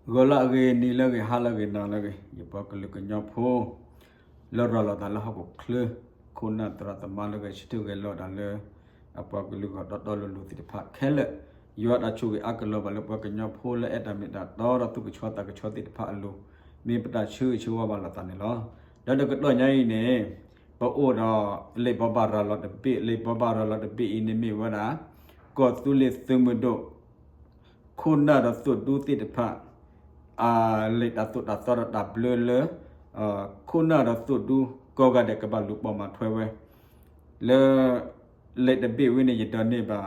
ဂီၤလၢအဂ့ၤ, နံၤလၢအဂ့ၤ, ဟါလၢအဂ့ၤ, နၤလၢအဂ့ၤ, ယပှၤကလုာ်ကညီဖိ လၢရၤလီၤသးလၢဟီၣ်ခိၣ်ချၢ, ခိၣ်နၢ်သရၣ်သမါလၢဂဲၤဆၢထၢၣ်ဂဲၤလိာ်တၢ်လၢ အပှၤကလုာ်ဂီၢ်တီတီလိၤလိၤသ့ၣ်တဖၣ်ခဲလၢာ်, ယွၤတၢ်ဆိၣ်ဂ့ၤအါကလီၤဘၣ်လၢပှၤကညီဖိလၢအဲၣ်တၢ်မ့ၢ်တၢ်တီဒီးသူၣ်ကဆှီသးကဆှီသ့ၣ်တဖၣ်အလိၤ, မ့ၢ်ပတၢ်ဆၢဂ့ၤဆၢဝါဘၣ်လိာ်သးန့ၣ်လီၤ. ဒီးတကတီၢ်ညါအံၤန့ၣ် ပအိၣ်ဒီး လံာ်ဘိးဘၣ်ရၤလီၤတဘ့ၣ်, လံာ်ဘိးဘၣ်ရၤလီၤတဘ့ၣ်အံၤန့ၣ်မ့ၢ်ဝဲဒၣ် ကီၢ်သူလ့ၤသုးမုၢ်ဒိၣ် ခိၣ်နၢ်ဒီးသုးဒူသ့ၣ်တဖၣ် အလံာ်တၢ်သိၣ်တၢ်သီဒီးတၢ်ဘျၢလၢ ခိၣ်နၢ်ဒီးသုးဒူကိးဂၤဒဲးကဘၣ်လူၤပိာ်မၤထွဲဝဲ လၢ လံာ်တဘ့ၣ်ဝဲန့ၣ် ယဒိးန့ၢ်ဘၣ်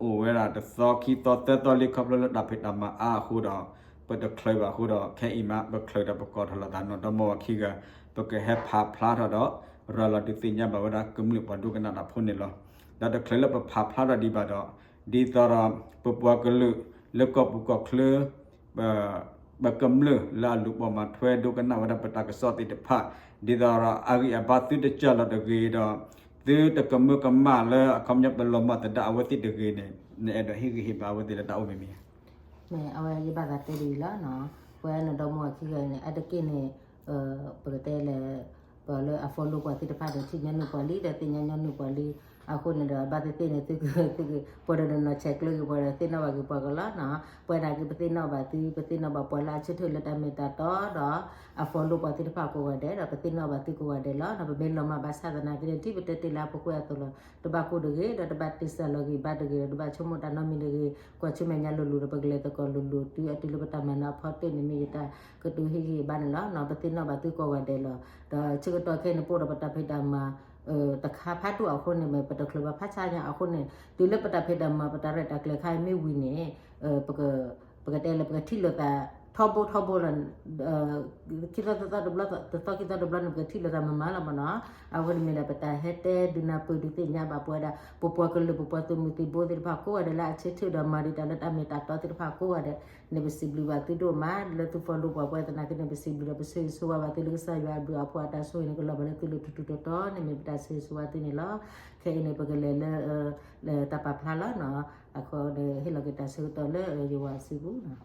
အိၣ်ဝဲဒၣ်တသီခံသီသၢသီလံ ခီဖျိလၢတၢ်ဖံးတၢ်မၤအါအဃိဒီး ပတချုးဘၣ်အဃိဒီး ခဲအံၤမး ပချုးဒီးပကိးထီၣ်လိာ်သးနီၤ ဒီမါဝၤခံဂၤ ပကဟဲဖးဖျါထီၣ်ဒီး ရၤလီၤဒုးသ့ၣ်ညါဘၣ်ဝဲဒၣ်ကမျၢၢ်ပှၤဒိကနၣ်တၢ်ဖိန့ၣ်လီၤ. ဒီးတချုးလၢပဖးဖျါထီၣ်ဒံးဘၣ်ဒီး ဒ်သိးဒီး ပပှၤကလုာ်လၢကီၢ်ပူၤကီၢ်ချၢ ပကမျၢၢ်လၢအလူၤပိာ်မၤထွဲဒိကနၣ်ဝဲဒၣ်ပတၢ်ကစီၣ်သ့ၣ်တဖၣ် ဒ်သိးဒီးအဂံၢ်အဘါသုတစၢ်လီၤတဂ့ၤဒီး သုတကမၢကမၣ်လၢအခီပညီပလီၤမၢ်သဒၣ်အဝဲသ့ၣ်တဂ့ၤန့ၣ် နအဲၣ်ဒိးဟ့ၣ်ဂံၢ်ဟ့ၣ်ဘါအဝဲသ့ၣ်လၢတၢ်အိၣ်မ့ၢ်မ့ၢ်ဧါ. အဝဲယဘၣ်သးတဲဒ်အံၤလီၤ. ပဝဲနဒီမါဝၤခံဂၤန့ၣ် အတက့ၢ်န့ၣ် ပကတဲလဲၣ် ပှၤလၢအ follow ပှၤသ့ၣ်တဖၣ်ဒီးထံၣ်ညီနုၢ်ပှၤလံ ဒီးသ့ၣ်ညါညီနုၢ်ပှၤလံ အဃိန့ၣ်ဒီး ဘၣ်သ့ၣ်သ့ၣ်န့ၣ် သုက ပှၤဒီးနီၤဆဲးကျၢဂ့ၤ ပှၤဒီးသ့ၣ်နီၣ်ဘၣ်ဂ့ၤပှၤကလီၤနီၤ. ပဝဲဒၣ်က့ ပသ့ၣ်နီၣ်ဘၣ်သု ပသ့ၣ်နီၣ်ဘၣ်ပှၤလၢအဆၢထၢၣ်လၢတၢ်မ့ၢ်တၢ်တီဒီး အ follow ပှၤသ့ၣ်တဖၣ်ကိးဂၤဒဲးဒီး ပသ့ၣ်နီၣ်ဘၣ်သုကိးဂၤဒဲးလီၤ. ပမ့ၢ်လီၤမၢ်ဘၣ်ဆၣ်သနာ်က့န့ၣ် ဒ်ပတဲတ့ၢ်လၢအပူၤကွံာ်အသိးလီၤ. တဘၣ်ကိၢ်တဂ့ၤ ဒီးတဘၣ်တ့စၢ်လီၤဂ့ၤဘၣ်တဂ့ၤဒီး တဘၣ်ဆိကမိၣ်တၢ်နီတမံၤတဂ့ၤ ကွၢ်ဆၢၣ်မဲာ်ညါလိၤလိၤဒီး ပကလဲၤသကိးလိၤလိၤ တုၤအတုၤလၢပတၢ်မၤနၢၤအဖီတၢၣ်န့ၣ် မ့ၢ်ယတၢ်ကတိၤဟ့ၣ်ဂံၢ်ဟ့ၣ်ဘါန့ၣ်လီၤ. ပသ့ၣ်နီၣ်ဘၣ်သုကိးဂၤဒဲးလီၤ. ဒီးဆၢကတီၢ်ခဲအံၤန့ၣ် ပအိၣ်ဒီးပတၢ်ဖံးတၢ်မၤ တခါဖးဒိၣ်အဃိန့ၣ် ပတချုးဘၣ်ဖးဆါညါအဃိန့ၣ် တုၤလၢပတၢ်ဖံးတၢ်မၤ ပတၢ်ရဲၣ်တၢ်ကျဲၤခါအံၤမ့ၢ်ဝံၤန့ၣ် ပကတဲလၢ ပကထံၣ်လိာ်သး ထီဘိထီဘိလီၤ. ခံသီသၢသီတဘျီ တသီခံသီတဘျီန့ၣ် ပကထံၣ်လိာ်သးမၤမၤလီၤမ့ၢ်နီၤ. အဝဲန့ၣ်မ့ၢ်ဒၣ်ပတၢ်ဟဲတဲဒုးနၢ်ပၢၢ်ဒုးသ့ၣ်ညါဘၣ်ပဝဲဒၣ် ပပှၤကလုာ် ပပှၤသုးမုၢ်သံၣ်ဘိသ့ၣ်တဖၣ်ကိးဂၤဒဲးလၢအဆၢထၢၣ်ဒီးမၤဒံးတၢ်လၢတၢ်မ့ၢ်တၢ်တီသ့ၣ်တဖၣ်ကိးဂၤဒဲးန့ၣ် ပစံးဘျုးဘၣ်သုဒိၣ်မး လၢသု follow ပှၤပဝဲသနာ်က့န့ၣ် ပစံးဘျုးဒီး ပဆၢဂ့ၤဆၢဝါဘၣ်သုလၢကစၢ်ယွၤအဘျုးအဖှိၣ်အတၢ်ဆိၣ်ဂ့ၤန့ၣ် ကလီၤဘၣ်လၢသုလၢထူထူတီတီန့ၣ် မ့ၢ်ပတၢ်ဆၢဂ့ၤဆၢဝါသုန့ၣ်လီၤ. ခဲအံၤန့ၣ် ပကလဲၤလၢ တၢ်ပာ်ဖျါလီၤနီၤ. အဃိဒီး ဟ့ၣ်လီၤက့ၤတၢ်ဆၢကတီၢ်လၢယဝၤစုပူၤ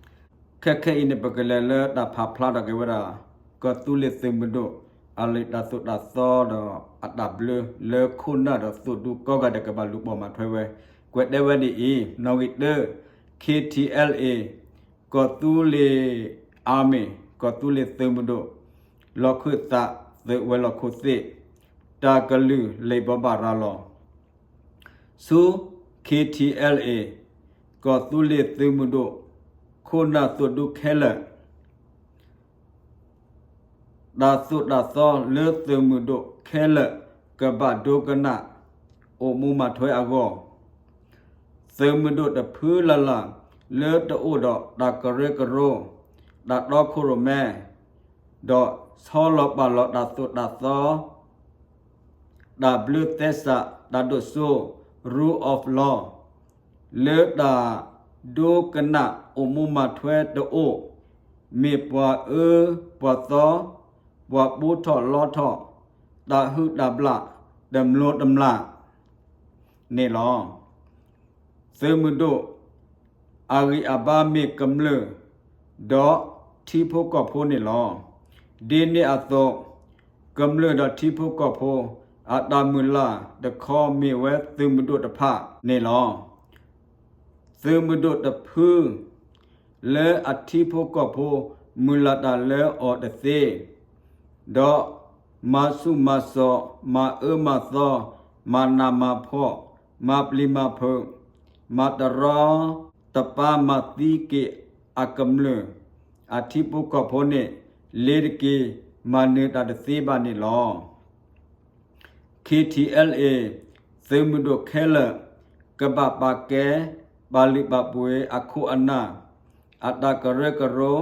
ခဲခဲအံၤန့ၣ် ပကလဲၤလၢတၢ်ဖးဖျါထီၣ်က့ၤဝဲဒၣ် ကီၢ်သူလ့ၤသုးမုၢ်ဒိၣ် အလံာ်တၢ်သိၣ်တၢ်သီဒီးအတၢ်ဘျၢ လၢခိၣ်နၢ်ဒီးသုးဒူကိးဂၤဒဲးကဘၣ်လူၤပိာ်မၤထွဲဝဲ ကွဲးတဲဝဲဒ်အံၤ, နီၣ်ဂံၢ်တၢ ခ့ထံအဲလ်အ့ ကီၢ်သူလ့ၤ Army ကီၢ်သူလ့ၤသုးမုၢ်ဒိၣ် လီၢ်ခၢၣ်သး သုးဝဲၤလီၢ်ခိၣ်သ့ၣ် တၢ်ကလုၢ်လံာ်ဘိးဘၣ်ရၤလီၤ ဆူ ခ့ထံအဲလ်အ့ ကီၢ်သူလ့ၤသုးမုၢ်ဒိၣ် ခိၣ်နၢ်သုးဒူခဲလၢာ် တၢ်သိၣ်တၢ်သီလၢသုးမုၢ်ဒိၣ်ခဲလၢာ် ကဘၣ်ဒိကနၣ် အိၣ်မူမၤထွဲအဂီၢ်, သုးမုၢ်ဒိၣ်တဖုလၢ်လၢ် လၢတအိၣ်ဒီးတၢ်ကရၢကရိ, တၢ်တီခိၣ်ရိၣ်မဲ, ဒီးဆီလီၤပာ်လီၤတၢ်သိၣ်တၢ်သီ တၢ်ဘျၢသဲစး တၢ်ဒိၣ်စိ rule of law လၢတၢ်ဒိကနၣ်အိၣ်မူမၤထွဲတအိၣ်, မ့ၢ်ပှၤအၢပှၤသီ, ပှၤပူထီၣ်လီထီၣ်, တၢ်ဟုၣ်တၢ်ဘျၣ် တမျိးတမျာ် န့ၣ်လီၤ. သုးမုၢ်ဒိၣ် အဂံၢ်အဘါမ့ၢ်ကမျၢၢ် ဒီးထံဖိကီၢ်ဖိန့ၣ်လီၤ. ဒ်န့ၣ်အသိး ကမျၢၢ်ဒီးထံဖိကီၢ်ဖိ အတၢ်မုၢ်လၢ်တခီမ့ၢ်ဝဲသုးမုၢ်ဒိၣ်တဖၣ်န့ၣ်လီၤ. သုးမုၢ်ဒိၣ်တဖု လၢအထံဖိကီၢ်ဖိမုၢ်လၢ်တၢ်လၢအီၤတသ့, ဒီးမၤဆူၣ်မၤစိး, မၤအၢမၤသီ, မၤနးမၤဖှီၣ်, မၤပျံၤမၤဖုး, မၤတရီတပါမၤသံက့ၤအကမျၢၢ်, အထံဖိကီၢ်ဖိန့ၣ် လ့ၤတက့ၤ မၤနၢၤတၢ်တသ့ဘၣ်န့ၣ်လီၤ. K T L A သုးမုၢ်ဒိၣ်ခဲလၢာ် ကဘၣ်ပာ်ကဲ ပာ်လုၢ်ပာ်ပှ့ၤအခိၣ်အနၢ်, အတၢ်ကရၢကရိ,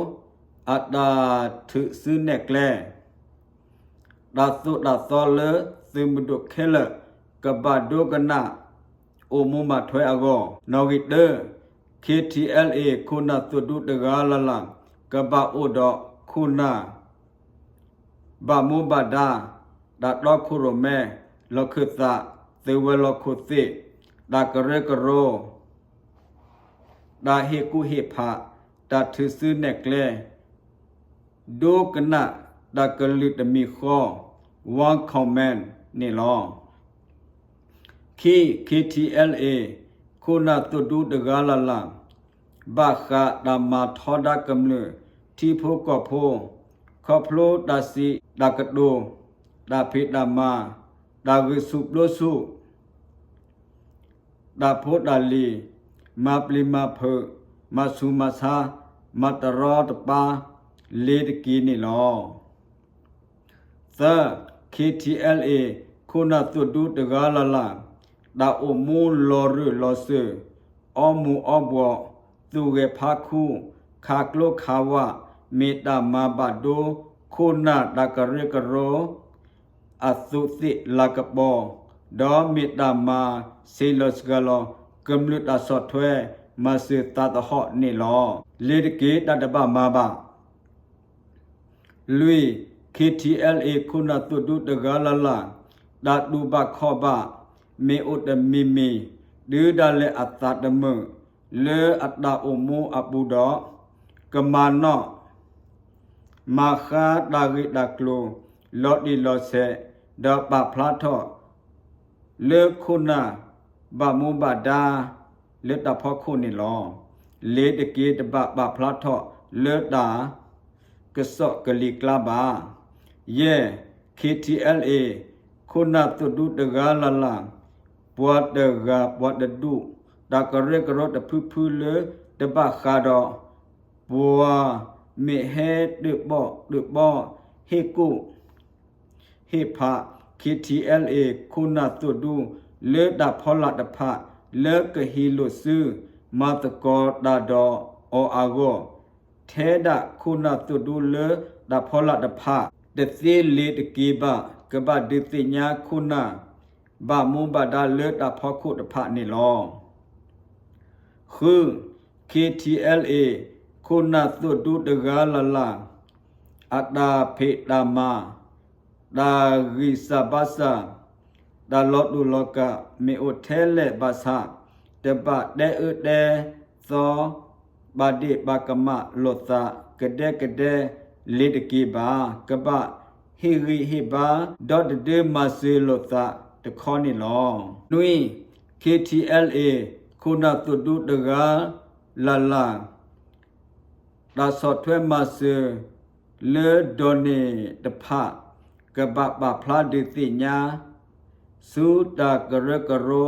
အတၢ်ထုးစုနဲၣ်ကျဲ, တၢ်သိၣ်တၢ်သီလၢသုးမုၢ်ဒိၣ်ခဲလၢာ် ကဘၣ်ဒိကနၣ် အိၣ်မူမၤထွဲအဂီၢ်, နီၣ်ဂံၢ်တၢ K T L A ခိၣ်နၢ်သုးဒူတဂၤလၢ်လၢ် ကဘၣ်အိၣ်ဒီးခိၣ်နၢ် ဘၣ်မူဘၣ်ဒါ, တၢ်တီခိၣ်ရိၣ်မဲ, လီၢ်ခၢၣ်သး, သုးဝဲၤလီၢ်ခိၣ်သ့ၣ်, တၢ်ကရၢကရိ, တၢ်ဟ့ၣ်ကူၣ်ဟ့ၣ်ဖး, တၢ်ထုးစုနဲၣ်ကျဲ ဒိကနၣ်တၢ်ကလုၢ်တမံၤဃီ One Command န့ၣ်လီၤ. ခံ, K T L A ခိၣ်နၢ်သိၣ်ဒူတဂၤလၢ်လၢ် ဘၣ်ဃးတၢ်မၤထီဒါကမျၢၢ် ထံဖိကီၢ်ဖိ ခီဖျိတၢ်စံးတၢ်ကတိၤ တၢ်ဖံးတၢ်မၤ တၢ်ဂုာ်ဆူၣ်ပျိဆူၣ် တၢ်ဖိတၢ်လံၤ မၤပျံၤမၤဖုး မၤဆူးမၤဆါ မၤတရီတပါ လ့ၤတက့ၤန့ၣ်လီၤ. သၢ, K T L A ခိၣ်နၢ်သိၣ်ဒူတဂၤလၢ်လၢ် တၢ်အိၣ်မူလီၤရူၢ်လီၤစၢၤ အီမူၤအီဘှီး သူၣ်ဂဲၤဖးခူ ခးကျိခးဝး မ့ၢ်တၢ်မၤဘၣ်ဒိ ခိၣ်နၢ်တၢ်ကရၢကရိ အသိးသ့ၣ်လၤကပီၤ ဒီးမ့ၢ်တၢ်မၤစ့လီၤစှၤလီၤ ကမျၢၢ်တၢ်ဆီၣ်ထွဲမၤစၢၤသးသဟီၣ်န့ၣ်လီၤ. လ့ၤတက့ၤတၢ်တဘၣ်မၤဘၣ် လွံၢ်, K T L A ခိၣ်နၢ်သိၣ်ဒူတဂၤလၢ်လၢ် တၢ်တူၢ်ဘၣ်ခီၣ်ဘၣ် မ့ၢ်အိၣ်တမံၤမံၤ တုၤဒၣ်လဲာ်အသးတမုာ် လၢအတၢ်အိၣ်မူအပူၤဒီး ကမၤနီၣ် မၤဃါတၢ်ဂ့ၢ်တၢ်ကျိၤ လီၤတံၢ်လီၤဆဲး ဒီးပာ်ဖျါထီၣ် လၢခိၣ်နၢ်ဘၣ်မူဘၣ်ဒါ လၢတၢ်ဖီခိၣ်န့ၣ်လီၤ. လ့ၤတက့ၤတဘၣ်ပာ်ဖျါထီၣ်လၢတၢ် ကစီၣ်ကလံၤကျါဘၣ်. ယဲၢ်, K T L A ခိၣ်နၢ်သိၣ်ဒူတဂၤလၢ်လၢ် ပှၤတဂၤပှၤတဒူၣ် တၢ်ကရၢကရိတဖုဖုလၢတဘၣ်ဃးဒီး ပှၤမ့ၢ်ဟဲတၢၣ်ပီၣ်တၢၣ်ပီ ဟ့ၣ်ကူၣ် ဟ့ၣ်ဖး K T L A ခိၣ်နၢ်သိၣ်ဒူ လၢတၢ်ဖီလာ်တဖၣ် လၢကဟ့ၣ်လိာ်စု မၤသကိးတၢ်ဒီးအီၤအဂီၢ်, ထဲဒၣ်ခိၣ်နၢ်သိၣ်ဒူလၢတၢ်ဖီလာ်တဖၣ် တသ့လ့ၤတက့ၤဘၣ် ကဘၣ်ဒုးသ့ၣ်ညါခိၣ်နၢ် ဘၣ်မူဘၣ်ဒါလၢတၢ်ဖီခိၣ်တဖၣ်န့ၣ်လီၤ. ဃု, K T L A ခိၣ်နၢ်သိၣ်ဒူတဂၤလၢ်လၢ် အတၢ်ဖံးတၢ်မၤ တၢ်ဂံၢ်စၢ်ဘါစၢ် တၢ်လီၤတူာ်လီၤကာ် မ့ၢ်အိၣ်ထဲလဲၣ်ဘၣ်ဆၣ် တဘၣ်တဲအၢတဲသီ ဘၣ်ဒ့ၣ်ဘၣ်ကမၣ်လိာ်သး ကဒဲကဒဲ လ့ၤတက့ၤဘၣ် ကဘၣ်ဟ့ၣ်ဂံၢ်ဟ့ၣ်ဘါ ဒီးတဒုးမၤစၢၤလိာ်သးတခီန့ၣ်လီၤ. နွံ, K T L A ခိၣ်နၢ်သိၣ်ဒူတဂၤလၢ်လၢ် တၢ်ဆီၣ်ထွဲမၤစၢၤ လၢဒိးန့ၢ်တဖၣ် ကဘၣ်ပာ်ဖျါဒုးသ့ၣ်ညါ ဆူတၢ်ကရၢကရိ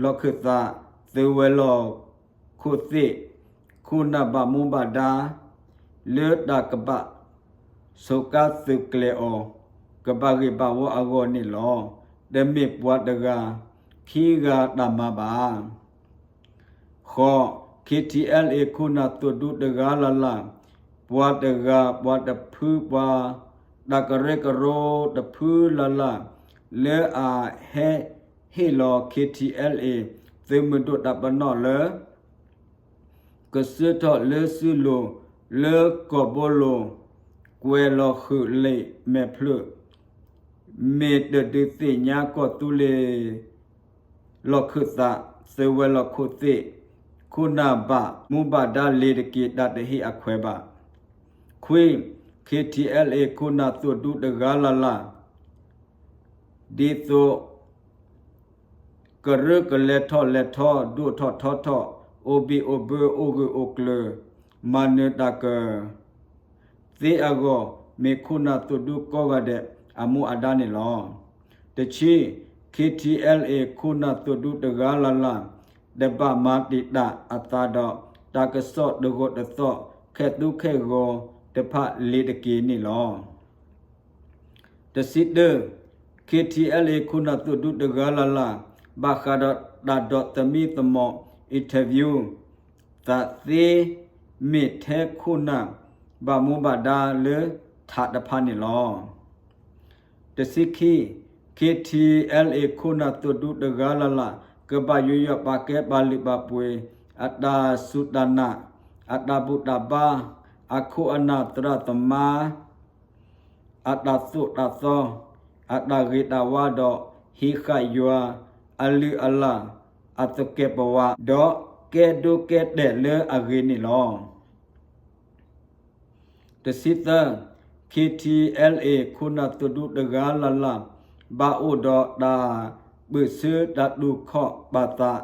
လီၢ်ခၢၣ်သး သုးဝဲၤလီၢ်ခိၣ်သ့ၣ် ခိၣ်နၢ်ဘၣ်မူဘၣ်ဒါ လၢတၢ်ကဘၣ်ဆိးကါသုးကျဲၤအီၤ ကဘၣ်ဂ့ၤဘၣ်ဝါအဂီၢ်န့ၣ်လီၤ. တမ့ၢ်ပှၤတဂၤ ခံဂၤတၢ်မၤဘၣ်. ဃိး, K T L A ခိၣ်နၢ်သိၣ်ဒူတဂၤလၢ်လၢ် ပှၤတဂၤပှၤတဖု ပှၤတၢ်ကရၢကရိတဖုလၢ်လၢ် လၢအဟဲဟ့ၣ်လီၤ K T L A သုးမုၢ်ဒိၣ်တၢ်ပနီၣ်လၢ ကဆှၢထီၣ်လၢစုလိၤ လၢကီၢ်ဘိလိၤ ကွဲၤလီၤဃုာ်လံာ်မဲာ်ဖျၢၣ် မ့ၢ်တဒုးသ့ၣ်ညါကီၢ်သူလ့ၤ လီၢ်ခၢၣ်သး သုးဝဲၤလီၢ်ခိၣ်သ့ၣ် ခိၣ်နၢ်ဘၣ်မူဘၣ်ဒါလ့ၤတက့ၤ တၢ်တဟ့ၣ်အခွဲးဘၣ်. ခွံ, K T L A ခိၣ်နၢ်သိၣ်ဒူတဂၤလၢ်လၢ် ဒ်သိး ကရၢကလဲၤထီၣ်လဲၤထီ ဒိၣ်ထီၣ်ထီထီၣ် အိၣ်ဘံၣ်အိၣ်ဘၢ အိၣ်ဂၢၢ်အိၣ်ကျၢၤ မၤနၢၤတၢ်က သ့အဂီၢ် မ့ၢ်ခိၣ်နၢ်သိၣ်ဒူကိးဂၤဒဲး အမူအဒါန့ၣ်လီၤ. တဆံ, K T L A ခိၣ်နၢ်သိၣ်ဒူတဂၤလၢ်လၢ် တဘၣ်မၤတံာ်တာ်အသးဒီး တၢ်ကစီၣ်တဂီၤတသီၣ် ခဲသူခဲဂီၤတဖၣ်လ့ၤတက့ၤန့ၣ်လီၤ. တဆံတၢ, K T L A ခိၣ်နၢ်သိၣ်ဒူတဂၤလၢ်လၢ် ဘၣ်ဃးဒီးတၢ်ဒိးသမံသမိး interview သးသ့ မ့ၢ်ထဲခိၣ်နၢ်ဘၣ်မူဘၣ်ဒါလၢထးတဖၣ်န့ၣ်လီၤ. တဆံခံ, K T L A ခိၣ်နၢ်သိၣ်ဒူတဂၤလၢ်လၢ် ကဘၣ်ယူးယီၣ်ပာ်ကဲပာ်လုၢ်ပာ်ပှ့ၤ အတၢ်စူၢ်တၢ်နာ် အတၢ်ဘူၣ်တၢ်ဘါ အခိၣ်အနၢ်သရၣ်သမါ အတၢ်သိၣ်တၢ်သီ အတၢ်ဂ့ၤတၢ်ဝါဒီး ဟံးဃာ်ယွၤ အလုၢ်အလၢ် အသကဲးပဝး ဒီးကဲဒိကဲတဲာ်လၢအဂ့ၤန့ၣ်လီၤ. တဆံသၢ, K T L A ခိၣ်နၢ်သုးဒူတဂၤလၢ်လၢ် ဘၣ်အိၣ်ဒီးတၢ်ပၢၢ်ဆၢတၢ်တူၢ်ခီၣ်ပာ်သး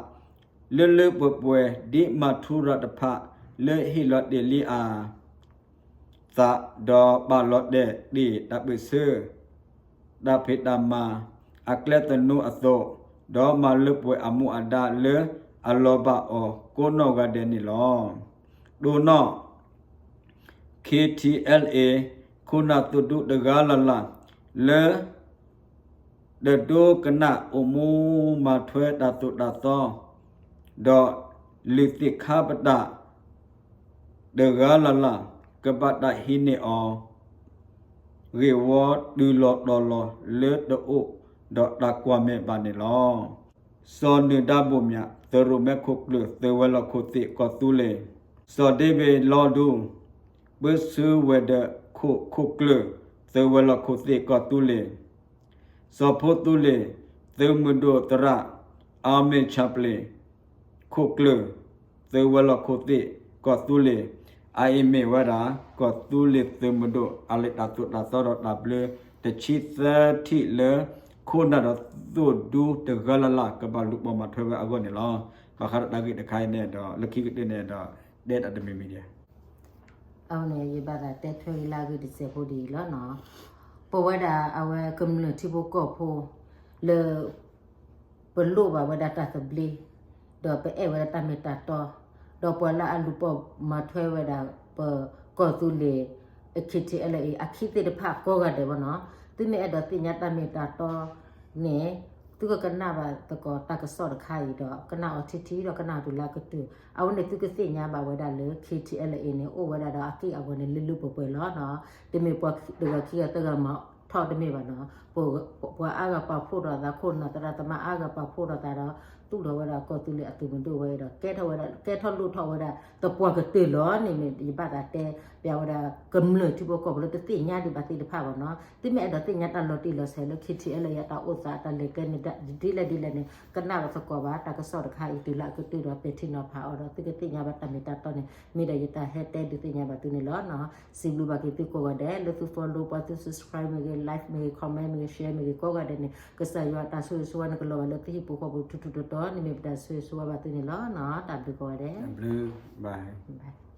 လၢလၢပှဲၤပှဲၤ ဒ်မၤထူရၤတဖၣ် လၢဟ့ၣ်လီၤတဲာ်လံအသး ဒီးပာ်လီၤတဲာ်တ့ၢ်တၢ်ပၢၢ်ဆၢ တၢ်ဖံးတၢ်မၤ အကျဲသနူအသိး, ဒီးမၤလၢပှဲၤအမူအဒါလၢအလီၤဘၣ်အီၤကိးနီၢ်ဂၤဒဲးန့ၣ်လီၤ. တိၢ်နီၣ် K T L A ခိၣ်နၢ်သုးဒူတဂၤလၢ်လၢ် လၢ တဒိကနၣ်အိၣ်မူမၤထွဲတၢ်သိၣ်တၢ်သီ ဒီးလုၢ်သ့ၣ်ခါပတာ် တဂၤလၢ်လၢ် ကဘၣ်တၢ်ဟံးန့ၢ်အီၤ ဂ့ၢ်ဝီတုၤလီၤတီၤလီၤလၢတအိၣ်ဒီးတၢ်ကွၢ်မဲာ်ဘၣ်န့ၣ်လီၤ. စီၤနုာ်ဒါဘိၣ်မၠး သုးရိၣ်မဲခိၣ်ကျၢၢ် သုးဝဲၤလီၢ်ခိၣ်သ့ၣ်ကီၢ်သူလ့ၤ, စီၤဒ့ဘ့ၣ်လီဒူ ပၢဆှၢဝဲၤဒၢးခိၣ်ခိၣ်ကျၢၢ် သုးဝဲၤလီၢ်ခိၣ်သ့ၣ်ကီၢ်သူလ့ၤ, စီၤဖိသူလ့ၤ သုးမုၢ်ဒိၣ်သရၣ် အါမ့ၢ်ဆၣ်ပျ့ၤ ခိၣ်ကျၢၢ် သုးဝဲၤလီၢ်ခိၣ်သ့ၣ်ကီၢ်သူလ့ၤ, အအံၤမ့ၢ်ဝဲဒၣ် ကီၢ်သူလ့ၤသုးမုၢ်ဒိၣ် အလံာ်တၢ်သိၣ်တၢ်သီဒီးတၢ်ဘျၢ တဆံသၢထံၣ်လၢ ခိၣ်နၢ်ဒီးသုးဒူတဂၤလၢ်လၢ် ကဘၣ်လူၤပိာ်မၤထွဲဝဲအဂီၢ်န့ၣ်လီၤ. ဘၣ်ဃးဒီးတၢ်ဂ့ၢ်တခါအံၤန့ၣ်ဒီး လၢခံကတၢၢ်န့ၣ်ဒီး တဲတၢ်တမံၤမံၤဒံး အဝဲန့ၣ် ယဘၣ်သးတဲထွဲက့ၤလၢအဂ့ၢ်တစဲးဖိဒ်အံၤလီၤနီၤ. ပဝဲဒၣ်အဝဲကမျၢၢ်ထံဖိကီၢ်ဖိလၢ ပလိၣ်ဘၣ်ဝဲဒၣ်တၢ်သဘျ့, ဒီးပအဲၣ်ဝဲဒၣ်တၢ်မ့ၢ်တၢ်တီ, ဒီးပှၤလၢအလူၤပိာ်မၤထွဲဝဲဒၣ် ပကီၢ်သူလ့ၤ K T L A အခံသ့ၣ်တဖၣ်ကိးဂၤဒဲးဘၣ်နီၤ, သုမ့ၢ်အဲၣ်ဒိးသ့ၣ်ညါတၢ်မ့ၢ်တၢ်တီန့ၣ် သုကကနၣ်ဘၣ်သကိးတၢ်ကစီၣ်တခါအံၤဒီး ကနၣ်အီၤထံထံဒီးကနၣ်အီၤတုၤလၢအကတၢၢ်, အဝဲန့ၣ်သုကသ့ၣ်ညါဘၣ်ဝဲဒၣ်လၢ K T L A န့ၣ် အိၣ်ဝဲဒၣ်ဒီးအက့ၢ်အဂီၤန့ၣ် လၢလၢပှဲၤပှဲၤလီၤနီၤ, တမ့ၢ်ပှၤတဂၤခံဂၤသၢဂၤမၤထီၣ်တမ့ၢ်ဘၣ်နီၤ, ပှၤအါဂၤပာ်ဖှိၣ်ဒီးသး ခိၣ်နၢ်သရၣ်သမါအါဂၤပာ်ဖှိၣ်ဒီးသးဒီး သူၣ်ထီၣ်ဝဲဒၣ်ကီၢ်သူလ့ၤအသုးမုၢ်ဒိၣ်ဝဲအံၤဒီး ကဲထီၣ်ဝဲဒၣ် ကဲထီၣ်လိၣ်ထီၣ်ဝဲဒၣ် သပှၢ်ကတၢၢ်လီၤန့ၣ်မ့ၢ် ယဘၣ်သးတဲပျးဝဲဒၣ် ကမျၢၢ်ထံဖိကီၢ်ဖိလၢတသ့ၣ်ညါဒံးဘၣ်သ့ၣ်တဖၣ်ဘၣ်နီၤ,သုမ့ၢ်အဲၣ်ဒိးသ့ၣ်ညါတၢ်လီၤတံၢ်လီၤဆဲးလၢ K T L A အတၢ်အိၣ်သးအတၢ်လဲၤကျဲန့ၣ် ဒ်လဲၣ်ဒ်လဲၣ်န့ၣ် ကနၣ်ဘၣ်သကိးဘၣ် တၢ်ကစီၣ်တခါအံၤတုၤလၢအကတၢၢ်ဒီးပဲာ်ထံနီၤဖးအီၤဒီး သုကသ့ၣ်ညါဘၣ်တၢ်မ့ၢ်တၢ်တီန့ၣ် မ့ၢ်ဒီးယတၢ်ဟဲတဲဒုးသ့ၣ်ညါဘၣ်သုန့ၣ်လီၤနီၤ, စံးဘျုးဘၣ်က့ၤသုကိးဂၤဒဲး လၢသု follow ပှၤသု subscribe မ့ၢ်ဂ့ၤ like မ့ၢ်ဂ့ၤ comment မ့ၢ်ဂ့ၤ share မ့ၢ်ဂ့ၤ ကိးဂၤဒဲးန့ၣ် ကစၢ်ယွၤအတၢ်ဆိၣ်ဂ့ၤဆိၣ်ဝါန့ၣ် ကလီၤဘၣ်လၢသုဟံၣ်ဖိဃီဖိထူထူတီတီန့ၣ်မ့ၢ်ပတၢ်ဆိၣ်ဂ့ၤဆိၣ်ဝါဘၣ်သုန့ၣ်လီၤ. တၢ်ဘျုးကိးဂၤဒဲး bye.